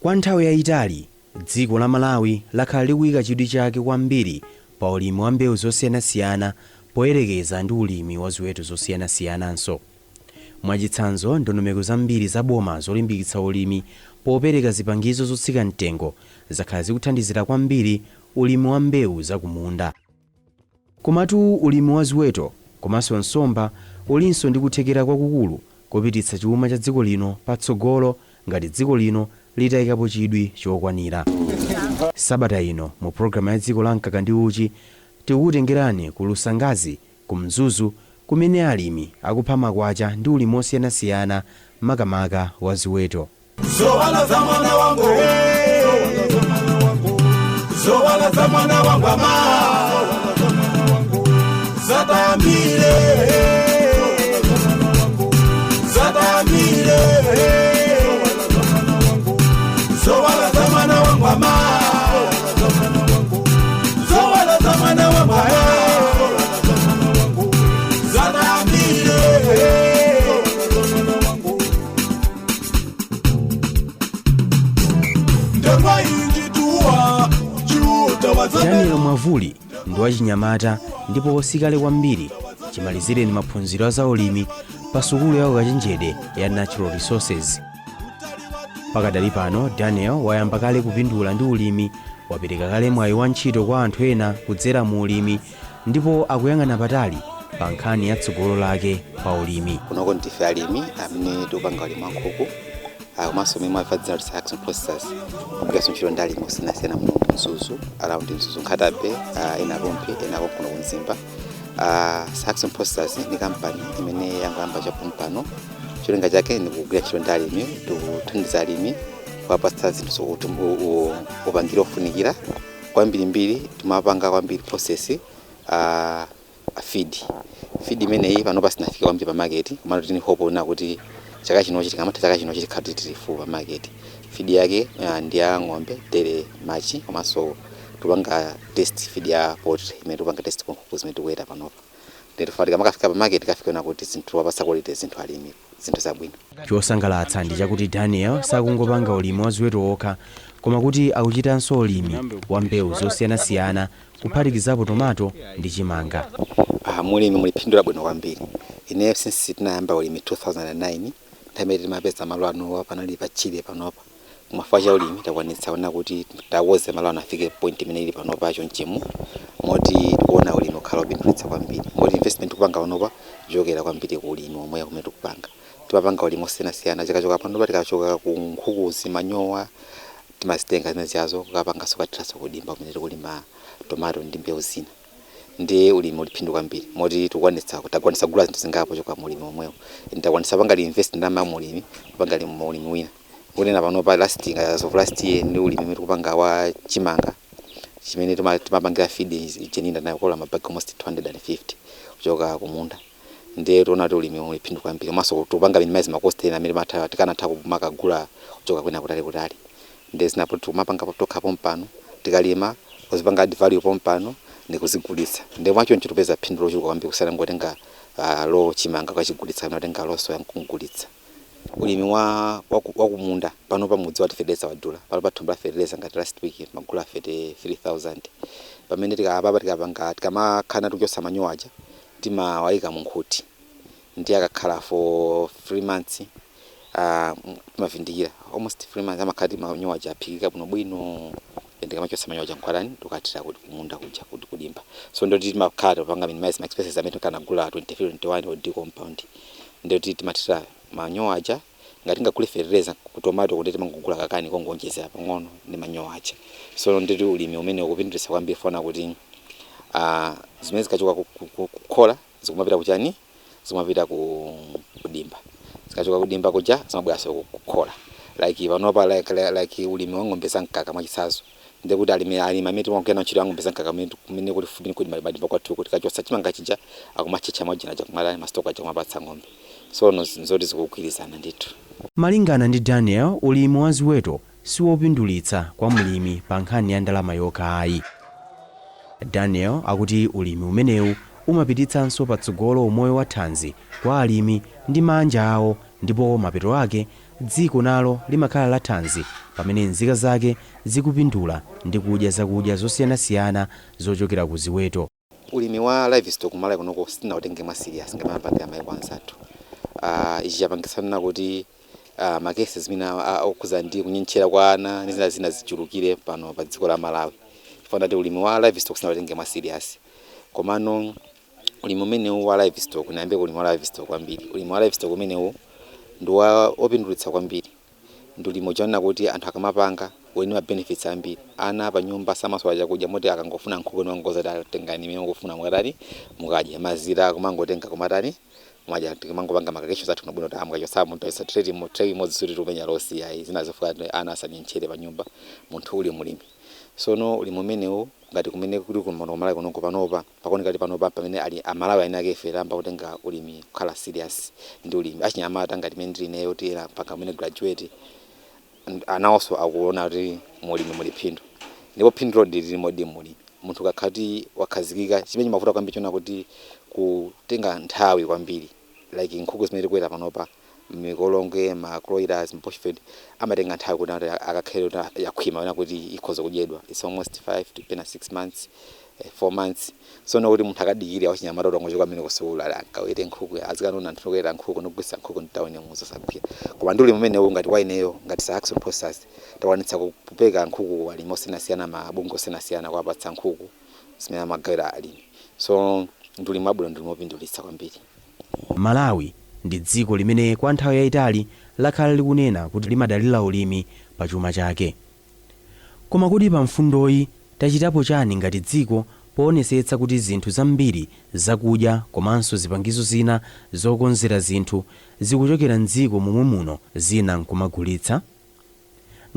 Kwa nthawi yayitali, dziko la Malawi lakhala likuyika chidwi chake kwambiri pa ulimi wa mbewu zosiyanasiyana poyerekeza ndi ulimi wa ziweto zosiyanasiyananso. Mwachitsanzo, ndondomeko zambiri za boma zolimbikitsa ulimi popereka zipangizo zotsika mtengo zakhala zikuthandizira kwambiri ulimi wa mbewu zakumunda. Komatu ulimi wa ziweto komanso nsomba ulinso ndi kuthekera kwakukulu kopititsa chuma cha dziko lino patsogolo ngati dziko lino litayikapo chidwi chokwanira. Sabata ino mu pulogalamu ya Dziko la Mkaka ndi Uchi, tikukutengerani ku Lusangazi ku Mzuzu, kumene alimi akupha makwacha ndi ulimi osiyanasiyana, makamaka wa ziweto. Zowala za mwana wangu, zowala za mwana wangu ama zatambile, zatambile, zowala za mwana wangu ama, zowala za mwana wangu ama zatambile. Daniel Mwavuli ndi wachinyamata ndipo sikale kwambiri chimalizireni maphunziro a zaulimi pa sukulu ya ukachenjede ya Natural Resources. Pakadali pano, Daniel wayamba kale kupindula ndi ulimi, wapereka kale mwayi wa ntchito kwa anthu ena kudzera mu ulimi, ndipo akuyang'ana patali pa nkhani ya tsogolo lake pa ulimi. Kunoko ndife alimi amene tikupanga ulimi wa nkhuku, komanso mmene mwamva dzina kuti Action Processors, kugwiranso ntchito ndi alimi osiyanasiyana muno mu Mzuzu, around Mzuzu, Nkhata Bay, ena Rumphi, ena kuno ku Mzimba. Action Processors ndi kampani imene yangoyamba chapompano. Cholinga chake ndi kugwira ntchito ndi alimi, tikuthandiza alimi kuwapatsa zinthu zokuti upangire ofunikira kwambirimbiri. Timapanga kwambiri process feed. Feed imeneyi panopa sinafika kwambiri pa market, komano tili hope na kuti chaka chinochi, tikamatha chaka chinochi, tikhala tili full pa market. Feed yake ndi ya ng'ombe, dairy mash, komanso tupanga test feed ya poultry imene tupanga test ku nkhuku zimene tikuweta panopa. Ndithu tikamakafika pa market, tikafika na kuti zinthu wapasa quality zinthu alimi, zinthu zabwino. Chosangalatsa ndi chakuti Daniel sakungopanga ulimi wa ziweto okha, koma kuti akuchitanso ulimi wa mbewu zosiyanasiyana, kuphatikizapo tomato ndi chimanga. Mulimi muli phindu labwino kwambiri. Ine since tinayamba ulimi 2009, nthawi imene timapeza malo anowa panali pachile, panopa kumafa cha ulimi takwanitsa kuona kuti takoze malo ano afike point imene ili panopa chonchemu, moti tikuona ulimi ukhala upindulitsa kwambiri, moti investment tikupanga panopa kuchokera kwambiri ku ulimi omwe kumene tikupanga. Timapanga ulimi osiyanasiyana. Tikachoka panopa, tikachoka ku nkhukuzi, manyowa timazitenga zimene ziyazo kukapanganso kathiranso kudimba kumene tikulima tomato ndi mbewu zina. Ndi ulimi uli phindu kwambiri, moti tikukwanitsa, takwanitsa kugula zinthu zingapo choka mulimi omwewo. Takwanitsa panga invest ndalama mulimi kupanga mulimi wina. Kunena panopa, last, as of last year, ndi ulimi umene tikupanga wa chimanga chimene timapangira feed jenina, tinakola mabagi almost 250 kuchoka kumunda. Ndiye tiona kuti ulimi uli phindu kwambiri, komanso tikupanga minimize ma cost ena amene tikanatha kumakagula kuchoka kwina kutali kutali. Ndiye zinapo tikumapanga tokha pompano, tikalima, kuzipanga add value pompano ndi kuzigulitsa. Ndiye mwachoncho tipeza phindu lochuluka kwambiri kusiyana ngotenga lo chimanga kukachigulitsa kapena kutenga lo soya nkugulitsa. Ulimi wa kumunda pano pa mudzi wati fertilizer wadula. Pano pa thumba la fertilizer, ngati last week magula 33,000, pamene tikapapa tikapanga, tikamakhala tikuchotsa manyowa aja, timawayika mu nkhuti, ndiye akakhala for 3 months, timavindikira almost 3 months, amakhala ti manyowa aja aphikika bwinobwino. Ndikamachotsa manyowa aja nkwatani, tikukathira kuti kumunda kuja, kuti kudimba. So ndoti timakhala tipanga minimize ma expenses amene tikanagula 23, 21 OD compound. Ndoti timathira manyowa aja, ngati ngagule fertilizer ku tomato, kuti timangogula kakani kongonjezera pang'ono ndi manyowa aja. So nditi ulimi umene ukupindulitsa kwambiri, fona kuti zimene zikachoka kukhola zikumapita kuchani, zikumapita ku kudimba, zikachoka kudimba kuja zimabweranso kukhola. Like panopa, like ulimi wa ng'ombe zamkaka mwachitsanzo, ndekuti alimi amene timagwira ntchito ya ng'ombe zamkaka kumene kuli fupi kuti madimba kwathu, kuti tikachotsa chimanga chija akumatchetcha mwajina aja, kumalani ma stalk aja kumapatsa ng'ombe. So no, nzoti zikugwirizana ndithu. Malingana ndi Daniel, ulimi wa ziweto siwopindulitsa kwa mlimi pa nkhani ya ndalama yokha ayi. Daniel akuti ulimi umenewu Umapititsanso patsogolo umoyo wa thanzi kwa alimi ndi manja awo, ndipo mapeto ake dziko nalo limakhala la thanzi pamene nzika zake zikupindula ndi kudya zakudya zosiyanasiyana zochokera ku ziweto. Ulimi wa livestock kumalawi kunoko sitinawutenge mwa serious ngati amapangira maiko anzathu. Ichi chapangitsana kuti ma cases zimene okhuza ndi kunyentchera kwa ana ndi zina zina zichulukire pano pa dziko la Malawi, chifukwa ndati ulimi wa livestock sitinawutenge mwa serious. Komano ulimi umenewu wa livestock, nayambe ulimi wa livestock kwambiri, ulimi wa livestock umenewu ndi wa opindulitsa kwambiri. Ndi ulimi uchaona kuti anthu akamapanga uli ma benefits ambiri. Ana pa nyumba samasowa chakudya, moti akangofuna nkhuku niwangoza tengani imene mukufuna, mukatani, mukadya. Mazira kumangotenga, kumatani, kumadya. Timangopanga ma calculations athu bwino kuti mukachosa munthu tray tray imodzi suti tumenya loss ayi. Zina zofuna ana asanyentchere pa nyumba munthu uli mulimi. Sono ulimi umenewu ngati kumene kuli kuno kumalawi kunoko panopa, pakuoneka kuti panopa pamene ali Amalawi eni ake ife tayamba kutenga ulimi kukhala serious ndi ulimi. Achinyamata ngati mene ndili ineyo, tiyera mpaka kumene graduate, anawonso akuona kuti mulimi muli phindu, ndipo phindulo lilimo di mulimi. Munthu ukakhala kuti wakhazikika, chimene chimavuta kwambiri chiona kuti kutenga nthawi kwambiri, like nkhuku zimene tikuweta panopa, mikolongwe, ma broilers, ma bushfield, amatenga nthawi kuti akakhale kuti yakhwima ona kuti ikhoza kudyedwa. It's almost 5 to pena 6 months, 4 months. So no kuti munthu akadikire wachinyamata kuti angochoka amene kusukulu ali ankawete nkhuku, azikanona anthu kuweta nkhuku nokugulitsa nkhuku mtawuni muzosagwira. Koma ndi ulimi umenewu, ngati kwa ineyo, ngati Sir Action Process, takwanitsa kupeka nkhuku alimi osiyanasiyana, mabungwe osiyanasiyana, kuwapatsa nkhuku zimene amagawira alimi. So ndi ulimi wabwino, ndi ulimi wopindulitsa kwambiri. Malawi ndi dziko limene kwa nthawi yayitali lakhala likunena kuti limadalira ulimi pa chuma chake. Koma kuti pa mfundoyi tachitapo chani ngati dziko poonetsetsa kuti zinthu zambiri, zakudya komanso zipangizo zina zokonzera zinthu, zikuchokera mdziko momwe muno, zina nkumagulitsa?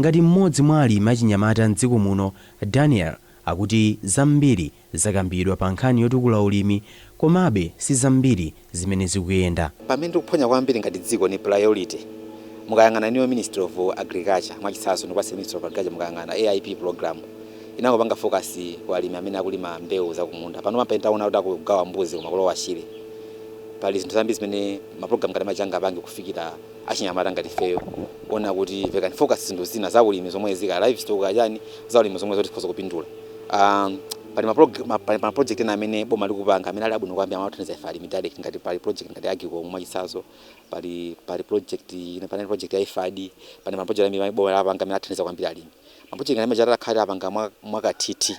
Ngati mmodzi mwa alimi achinyamata mdziko muno, Daniel akuti zambiri zakambidwa pa nkhani yotukula ulimi, komabe si zambiri zimene zikuyenda. Pamene tikuphonya kwambiri ngati dziko ni priority. Mukayang'ana niyo Ministry of Agriculture, mwachitsanzo ndipase Ministry of Agriculture, mukayang'ana AIP program inangopanga focus kwa alimi amene akulima mbewu zakumunda. Pano pamene taona kuti akugawa mbuzi koma kulowa Chile, pali zinthu zambiri zimene ma program ngati amachanga apange kufikira achinyamata ngati ifeyo, kuona kuti they can focus zinthu zina za ulimi zomwe zika livestock kachani, za ulimi zomwe zoti zikhoza kupindula. Pali ma project ena amene boma likupanga amene ali abwino kwambiri, amathandiza ife alimi direct, ngati pali project ngati AGCOM mwachitsanzo, pali project ina, pali project ya IFAD, pali ma project amene boma lapanga amene athandiza kwambiri alimi. Ma project amene atakhala apanga mwakathithi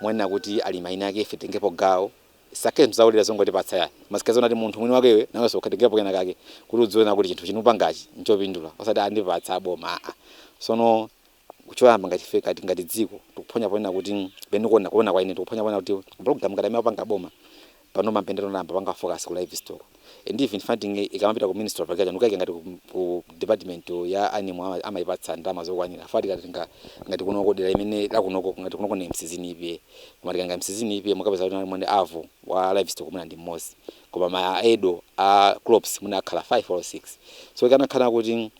mwenena kuti alimi eni ake ife tengepo gawo, sake mzaulira zongotipatsa yayi, masikazi kuti munthu mwini wakewe nawenso ukhatengepo kena kake kuti udziwe kuti chinthu chinopangachi nchopindula, osati andipatsa aboma aa. Sono choyamba ngati ife ngati dziko tikuphonya ponena kuti pene kuona kwa ine, tikuphonya ponena kuti program ngati amene apanga boma pano mapendero namba panga focus ku livestock and even funding ikamapita ku Ministry of Agriculture, nukaike ngati ku department ya animal, amayipatsa ndalama zokwanira. Fati ngati kunoko dera imene lakunoko, ngati kunoko ni Msizini EPA, koma tikanga Msizini EPA mukapeza kuti mwene avo wa livestock muna ndi mmodzi, koma ma ADO a crops muna akhala 5 or 6. So ikanakhala kuti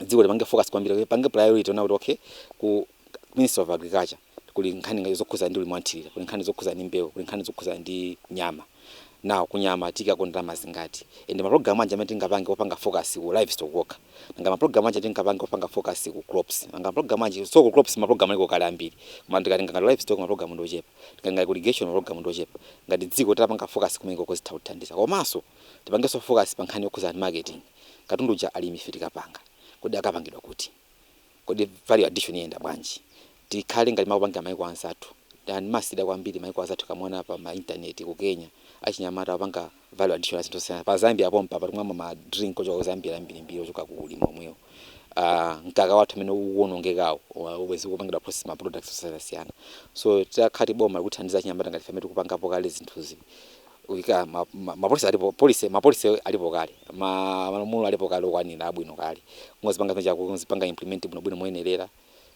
dziko lipange focus kwambiri, pange priority ona kuti okay, ku Ministry of Agriculture kuli nkhani ngati zokhuza ndi ulimi wanthirira, kuli nkhani zokhuza ndi mbewu, kuli nkhani zokhuza ndi nyama. Now kunyama tikako ndalama zingati? And ma program anje amene tingapange opanga focus ku livestock kokha, nanga ma program anje tingapange opanga focus ku crops, nanga ma program anje? So ku crops ma program aliko kale ambiri, koma tikatenga ngati livestock ma program ndochepa, tikatenga ku irrigation ma program ndochepa. Ngati dziko tilapanga focus kumene koko zitha kuthandiza. Komanso tipangenso focus pa nkhani yokhuza ndi marketing. Katundu uja alimi ife tikapanga, kodi akapangidwa kuti? Kodi value addition iyenda bwanji? Tikhale ngati makupanga maiko anzathu. Masida kwambiri maiko anzathu, kamona pa ma internet ku Kenya achinyamata apanga value addition azinthu zosiyana. Pa Zambia pompa patimwama ma drink ochoka ku Zambia ambirimbiri ochoka ku ulimi omwewo. Mkaka wathu amene ukuwonongekawo ubwezi kupangidwa process ma products osiyanasiyana. So tikhati boma likuthandiza achinyamata ngati ife amene tikupangapo kale zinthuzi, wika ma policy alipo, policy, ma policy alipo kale, ma malamulo alipo kale okwanira abwino kale, kungozipanga zimene kungozipanga implement bwinobwino moyenerera,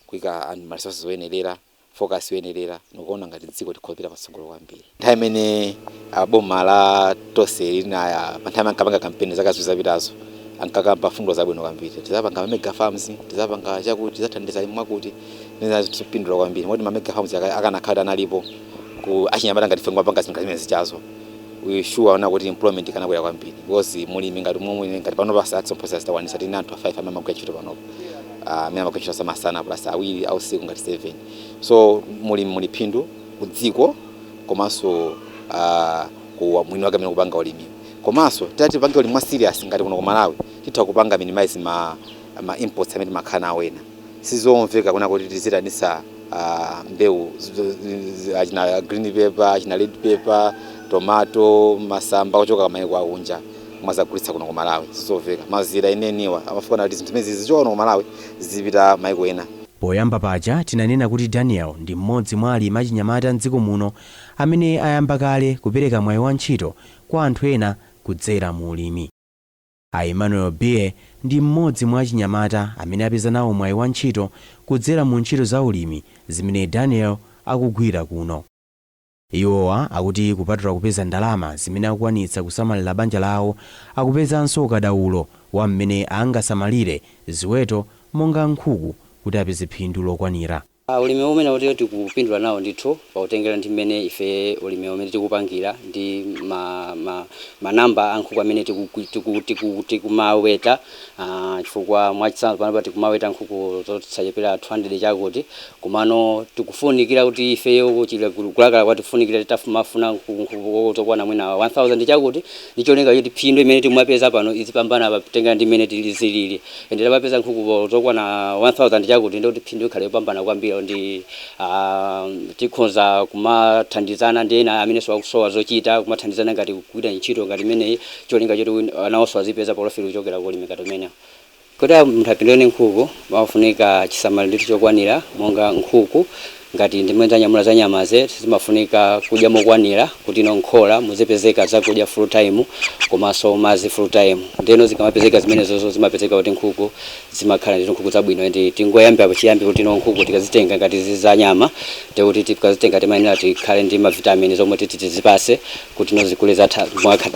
kuyika ma resources oyenerera, focus yoyenerera, nikuona ngati dziko tikhopera patsogolo kwambiri. Nthawi imene boma la Tonse linaya, pa nthawi ankapanga kampeni zaka ziwiri zapitazo, ankakamba fundo zabwino kwambiri: tizapanga ma mega farms, tizapanga chakuti, tizathandiza alimi mwakuti, zipindula kwambiri. Moti ma mega farms akanakhala analipo ku achinyamata ngati ife ngwapanga zinthu zimene zichazo. We sure ona kuti employment ikanakwera kwambiri, because mulimi ngati momwe ngati panopa Axon Processors takwanisa tili anthu 5 amene amagwira ntchito panopa, amene amagwira ntchito zamasana plus awiri ausiku, ngati 7. So mulimi muli phindu kudziko komanso ku mwini wake amene kupanga ulimi. Komanso tati tipange ulimi mwa serious ngati kuno ku Malawi, titha kupanga minimize ma imports amene timakhala nawo ena. Sizomveka kuna kuti tizitanisa mbewu achina green pepper, achina red pepper, tomato, masamba kuchoka maiko akunja kumazagulitsa kuno ku Malawi. Sizomveka. Mazira eneniwa amafuna kuti zinthu zimene zichoka kuno ku Malawi zipita maiko ena. Poyamba paja tinanena kuti Daniel ndi mmodzi mwa alimi achinyamata mdziko muno amene ayamba kale kupereka mwayi wa ntchito kwa anthu ena kudzera mu ulimi. A Emmanuel Bier ndi mmodzi mwa achinyamata amene apeza nawo mwayi wa ntchito kudzera mu ntchito za ulimi zimene Daniel akugwira kuno. Iwowa akuti kupatula kupeza ndalama zimene akukwanitsa kusamalira banja lawo, akupezanso ukadaulo wa mmene angasamalire ziweto monga nkhuku kuti apeze phindu lokwanira. Ulimi umene kuti tikupindula nawo ndithu, pautengera ndi mmene ife ulimi umene tikupangira ndi manamba a nkhuku amene tikumaweta, chifukwa mwachitsanzo panopa tikumaweta nkhuku zosachepera 200 chakuti. Komano tikufunikira kuti ifeyo kuchita kulakala kwa tifunikira titafumafuna nkhuku zokwana mwina 1000 chakuti, ndi cholinga choti phindu imene tikumapeza pano izipambana patenga ndi imene tili zilili. Ende tapapeza nkhuku zokwana 1000 chakuti, ndi kuti phindu ikhale yopambana kwambiri, ndi tikhoza kumathandizana ndi ena amene akusowa zochita, kumathandizana ngati kugwira ntchito ngati imeneyi, cholinga choti nawonso azipeza profit kuchokera kulimi ngati umenewo. Kuti munthu apindule nkhuku mafunika chisamaliro ndithu chokwanira. Monga nkhuku ngati ndimwe zanyamula za nyamaze, zimafunika kudya mokwanira, kuti no nkhola muzipezeka zakudya full time komanso madzi full time. Ndeno zikamapezeka zimenezozo, zimapezeka kuti nkhuku zimakhala ndi nkhuku zabwino. Ndi tingoyambira pachiyambi kuti no nkhuku tikazitenga ngati za nyama, ndikuti tikazitenga timayenera tikhale ndi mavitamini zomwe titi tizipase kuti no zikule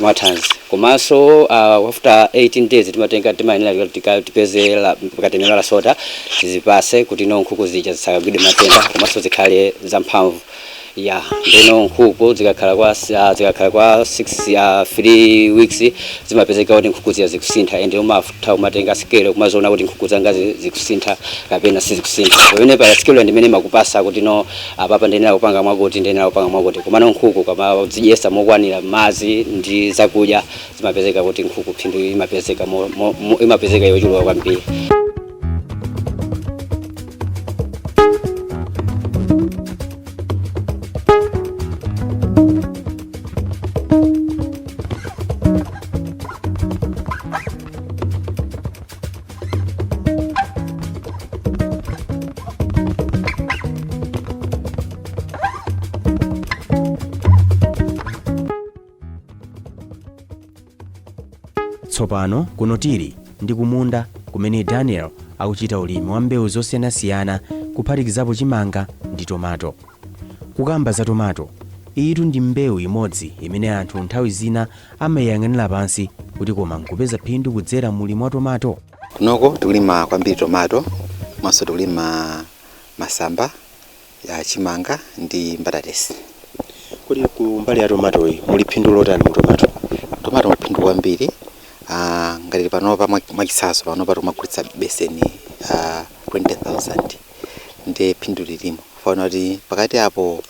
mwathanzi. Komanso after 18 days timatenga, timayenera tipeze katemera la tizipase kuti no nkhuku zija zisakagwidwe matenda komanso zikhale zamphamvu ya. Ndeno nkhuku zikakhala kwa 6, 3 weeks, zimapezeka kuti nkhuku ziya zikusintha. Ende umatha umatenga sikelo kumaziona kuti nkhuku zanga zikusintha kapena sizikusintha. Pamene pa sikelo ndimene makupasa kuti no apapa ndiyenera kupanga mwakuti, ndiyenera kupanga mwakuti. Komano nkhuku kama zidyesa mokwanira madzi ndi zakudya, zimapezeka kuti nkhuku phindu imapezeka imapezeka yochuluka kwambiri. Tsopano kuno tili ndi kumunda kumene Daniel akuchita ulimi wa mbewu zosiyanasiyana, kuphatikizapo chimanga ndi tomato. Kukamba za tomato, iyitu ndi mbewu imodzi imene anthu nthawi zina amayiyang'anira pansi kuti koma nkupeza phindu kudzera mu ulimi wa tomato? Kunoko tikulima kwambiri tomato, komanso tikulima masamba ya chimanga ndi mbatatesi. Kodi ku mbali ya tomato iyi muli phindu lotani mu tomato? Tomato muli phindu kwambiri. Ngati panopa mwachitsanzo panopa timagulitsa beseni 20,000, ndi phindu lilimo. Fana kuti pakati apo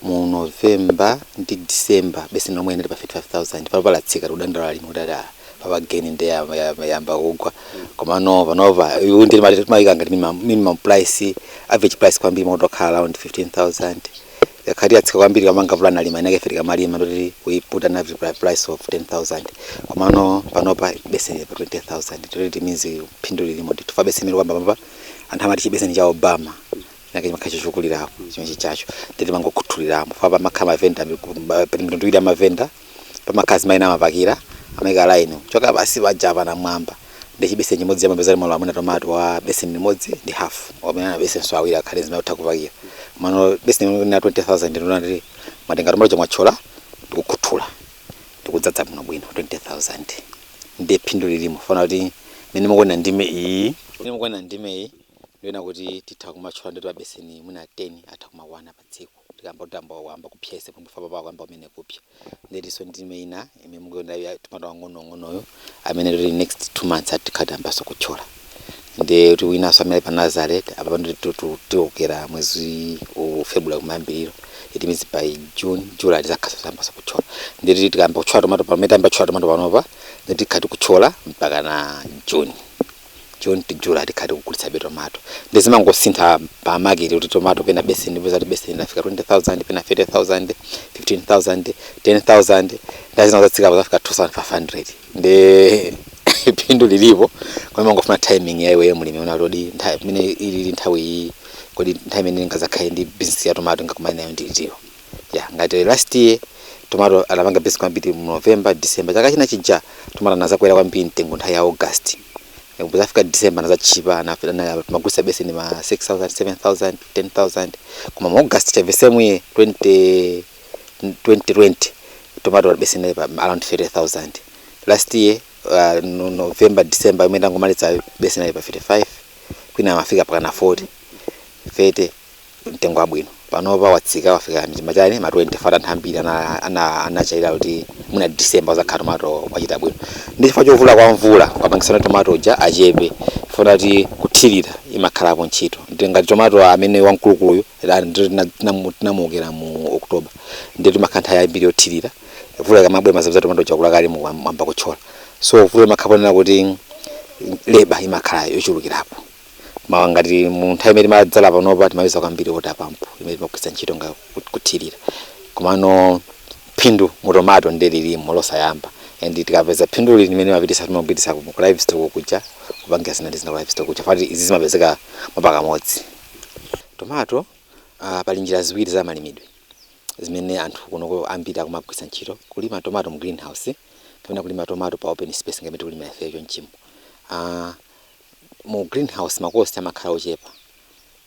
mu November ndi December beseni lomwe inali pa 55,000. Panopa latsika, tikudandaula alimi kuti ati papageni ndi yamba kugwa. Komano panopa iwu ndi timayika ngati minimum price, average price kwambiri motokhala around 15,000. Yakhati yatsika kwambiri kamanga vulana alima inake ife tikamalima ndoti we put an average price of 10,000. Komano panopa beseni pa 20,000, toti it means phindu lilimo ndithu. Fa beseni kwamba panopa anthu amati chibeseni cha Obama nake chimakhala chochukulirapo chimene chacho, nditi mangokhuthuliramo. Fa pamakhala mavenda, mitundu iwiri ya mavenda. Pamakhala zimaina amapakira, amayika line choka pasi paja pana mwamba, ndi chibeseni chimodzi chamapeza malo amene tomato wa beseni limodzi ndi half, wamene ana beseni so awiri akhale zimene utha kupakira. Mano beseni na 20,000, ndinoti matenga tomato chomwe ndikukhuthula ndikudzadza bwino bwino 20,000, ndi phindu lilimo. Fana kuti mene mukuona ndime iyi, mene mukuona ndime iyi, ndiona kuti titha kumatchula ndoti pa beseni mwina 10 atha kumakwana pa tsiku. Tikamba kuti amba wamba kupyesa pomwe papa kwamba umene kupya. Ndetiso ndime ina imene mukuona ya tomato wang'onoang'onoyo amene toti next 2 months atikhati ambaso kuthyola. Ndi kuti winanso amene ali pa nursery apa tiokera mwezi u February kumayambiriro, it means by June, July tizakhasa ambaso kuthyola. Nditi tikamba kuthyola tomato pamene tayamba kuthyola tomato panopa, nditi tikhati kuthyola mpaka na June to July tikhati kugulitsa be tomato. Ndizimangosintha pa market kuti tomato pena beseni peza kuti beseni lafika 20,000, pena 30,000, 15,000, 10,000, ndazina zatsika zafika 2500. Ndi phindu lilipo, koma mangofuna timing ya iweyo mulimi una kuti nthawi imene ilili nthawi iyi, kodi nthawi imene ingazakhale ndi business ya tomato ngakumane nayo ndilitiyo? Ya, ngati last year tomato anapanga business kwambiri mu November, December. Chaka china chija tomato anazakwera kwambiri mtengo nthawi ya August, kuzafika December nazachipa, magulisa beseni ma 6000, 7000, 10,000. Koma mu August cha the same year 20 2020 tomato beseni pa around 30,000. Last year no, November, December imene tangomaliza, beseni pa 55, kwina amafika pakana 40, 30, mtengo wabwino. Panopa watsika, wafika machani ma 20 fata. Anthu ambiri anachayira kuti muna December uzakhala tomato wachita bwino. Ndi chifukwa chovula kwa mvula kwapangisana tomato uja achepe, funa kuti kuthirira imakhalapo ntchito. Ndi ngati tomato amene wamkulukuluyu tinamuokera mu October, ndi timakhala nthawi yambiri yothirira. Mvula ikamabwera mazabu za tomato uja kula kale mwamba kuthyola, so mvula imakhala kuti labour imakhala yochulukirapo. Ma ngati mu nthawi imene timadzala panopa timayuza kwambiri water pump imene timagwiritsa ntchito nga kuthirira. Komano phindu mu tomato ndi lilimo losayamba, and tikapeza phindu limene timapitisa, timapitisa ku livestock kuja, kupangira zina ndi zina ku livestock kuja, fati izi zimapezeka mwapakamodzi. Tomato pali njira ziwiri za malimidwe zimene anthu kunoko ambiri akumagwiritsa ntchito: kulima tomato mu greenhouse kapena kulima tomato pa open space ngati tikulima ifeyo chonchimo. Mu greenhouse ma cost amakhala ochepa,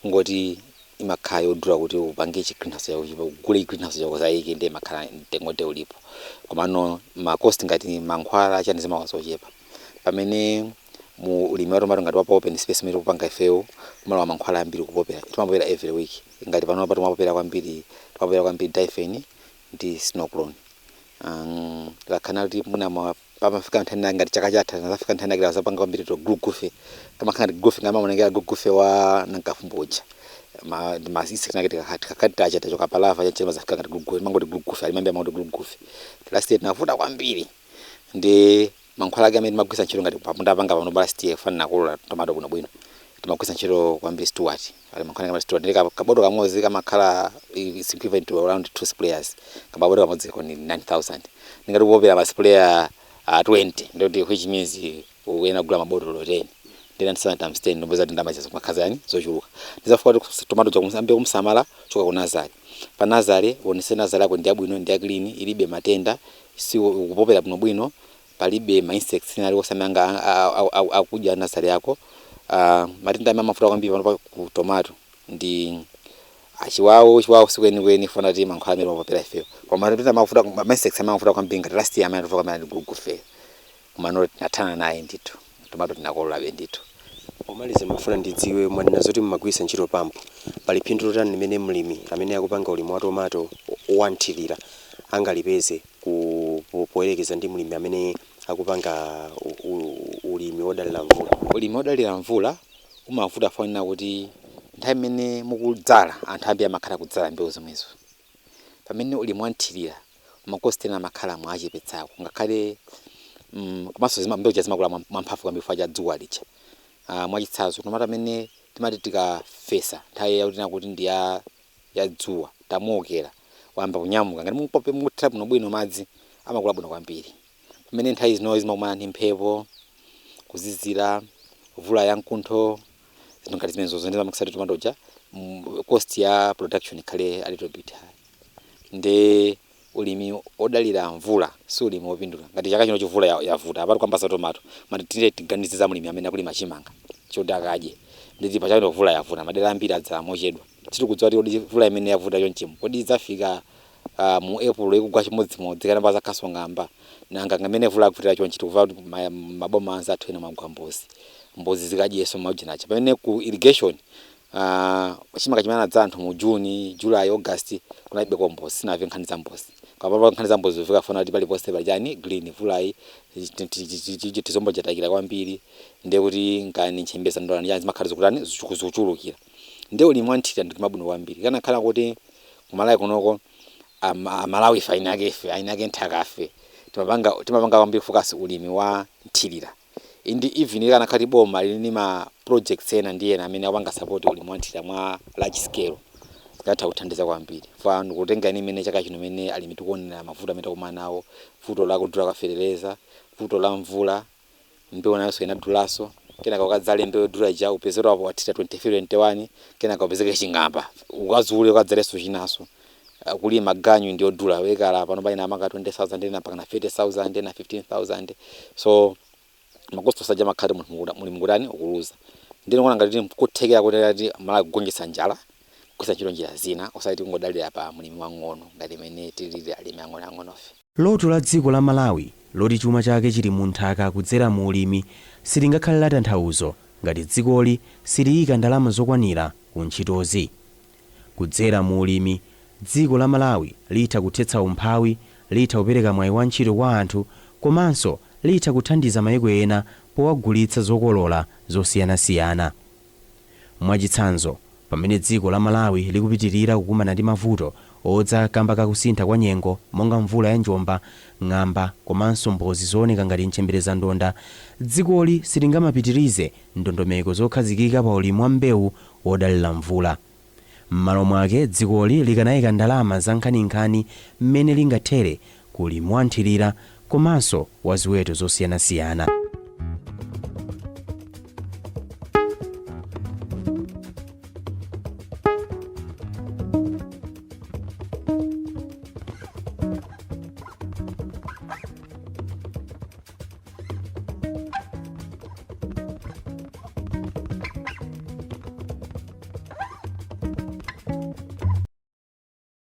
ngoti imakhala yodula kuti upange chi greenhouse chako, chipo ugule greenhouse chako zayike, ndi imakhala mtengo te ulipo. Komano ma cost ngati mankhwala chani zimakhala ochepa. Pamene mu ulimi wa tomato ngati wa pa open space imene tikupanga ifeyo, kumalowa mankhwala ambiri kupopera. Timapopera every week. Ngati panopa timapopera kwambiri, timapopera kwambiri Dithane ndi Snowclone. Tikakhala kuti muna pamafika nthani ngati chaka chatha nazafika nthani akira zapanga kwambiri to gulugufe, kamakhala ngati gufe ngamaonekera gulugufe wa nankafumbo uja, ma masisi kinake tikakati tacha tachoka palava chache mazafika ngati gulugufe, mangoti gulugufe alimambia mangoti gulugufe. Last year tinavuta kwambiri ndi mankhwala ake amene timagwisa ntchito. Ngati pamunda panga pano last year fanana kolola tomato bwinobwino, timagwisa ntchito kwambiri Stewart. Ali mankhwala kama Stewart, ndi kabodo kamodzi kamakhala is equivalent to around two sprayers. Kabodo kamodzi koni 9000, ndingati kupopera ma sprayer 20, ndoti which means ukuyena kugula mabotolo 10, ndi 97 times 10, ndopeza kuti ndalama zazo kumakhala yani zochuluka. Ndizafuka kuti tomato jakumsambe kumsamala choka ku nursery. Pa nursery uonese nursery yako ndi yabwino, ndi ya clean, ilibe matenda, si ukupopera bwinobwino, palibe ma insects ena aliwonse amene anga akudya nursery yako. Matenda amene amavuta kwambiri pano pa ku tomato ndi achiwawo. Chiwawo sikwenikweni funa ti mankhwala amene timapopera ifeyo, koma matenda amavuta, ma insects amene amavuta kwambiri ngati last year amene ativuta kwambiri ndi gulugufe. Komano tinathana naye ndithu, tomato tinakololabe ndithu. Pomaliza mafuna ndidziwe, mwanena zoti mmagwiritsa ntchito pampu, pali phindu lotani limene mlimi amene akupanga ulimi wa tomato wanthirira angalipeze poyerekeza ndi mlimi amene akupanga ulimi wodalira mvula? Ulimi wodalira mvula umavuta fanena kuti nthawi imene mukudzala anthu ambiri amakhala kudzala mbewu zomwezo. Pamene ulimi wanthirira ma cost ena amakhala mwachepetsako ngakhale komanso mbewu zimakula mwamphamvu kwambiri chifukwa cha dzuwa lija. Mwachitsanzo tomato amene timati tikafesa nthawi yakuti nakuti ndi ya dzuwa, tamuokera wayamba kunyamuka, ngati mupope mukuthira bwinobwino madzi, amakula bwino kwambiri. Pamene nthawi zino zimakumana ndi mphepo, kuzizira, mvula ya mkuntho, zinthu ngati zimenezo ndi zimamakisa kuti tomato uja cost ya production ikhale a little bit high. Ndi ulimi odalira mvula si ulimi wopindula. Ngati chaka chino chivula yavuta apati kwamba za tomato, mati tine tiganize za mlimi amene akulima chimanga choti akadye, nditi pa chaka chino mvula yavuta, madera ambiri adzala mochedwa. Sitikudziwa kuti kodi mvula imene yavuta chonchimo kodi idzafika mu April ikugwa chimodzimodzi kana pazakhaso ng'amba? Nanga ngamene mvula yakuvutira chonchi, tikuva kuti maboma anzathu ena mwagwa mbozi, mbozi zikadyeso maujinacha. Pamene ku irrigation Chimanga chimene anadzala anthu mu June, July, August, kunalibe mbozi, sinamve nkhani za mbozi. Kapapa nkhani za mbozi zifika fona kuti paliponse pali chani, green. Mvulayi, tizombo chatakira kwambiri, ndiye kuti nkani ntchembeza ndolani chani zimakhala zikutani, zikuchulukira. Ndiye ulimi wa nthirira ndi mabwino kwambiri. Kanakhala kuti kumalawi kunoko Amalawi ife ainake, ife ainake nthakafe timapanga kwambiri focus ulimi wa nthirira. Indi even kanakhala boma lili ndi ma projects ena ndi ena amene akupanga support ulimi wa nthirira mwa large scale, zingatha kuthandiza kwambiri. Fa ndikutenga ine imene chaka chino imene alimi tikuonera mavuto amene takumana nawo, vuto la kudula kwa fetereza, vuto la mvula, mbewu nayonso inadulaso. Kenaka ukadzale mbewu yodula ija, upezera wapo wathira 23, 21, kenaka upezeke ching'amba, ukazule, ukadzalenso chinaso. Kulima ganyu ndi yodula wekala pano paina amanga 20,000, ena mpaka na 30,000, ena 15,000. So ma cost osaja makhati munthu muli mukutani, ukuluza. Ndino kuona ngati kuthekera kuti ati Malawi kugonjetsa njala kugwiritsa ntchito njira zina, osati kungodalira pa mlimi wang'ono ngati imene tilili alimi ang'onoang'onofe. Loto la dziko la Malawi loti chuma chake chili mu nthaka kudzera mu ulimi silingakhale la tanthauzo ngati dzikoli siliyika ndalama zokwanira ku ntchitozi. Kudzera mu ulimi, dziko la Malawi litha kuthetsa umphawi, litha kupereka mwayi wa ntchito kwa anthu, komanso litha kuthandiza mayiko ena powagulitsa zokolola zosiyanasiyana. Mwachitsanzo, pamene dziko la Malawi likupitirira kukumana ndi mavuto odza kamba kakusintha kwa nyengo monga mvula ya njomba, ng'amba komanso mbozi zooneka ngati ntchemberezandonda, dzikoli silingamapitirize ndondomeko zokhazikika pa ulimi wa mbewu wodalira mvula. M'malo mwake, dzikoli likanayika ndalama za nkhaninkhani mmene lingathere ku ulimi wa nthirira komanso wa ziweto zosiyanasiyana.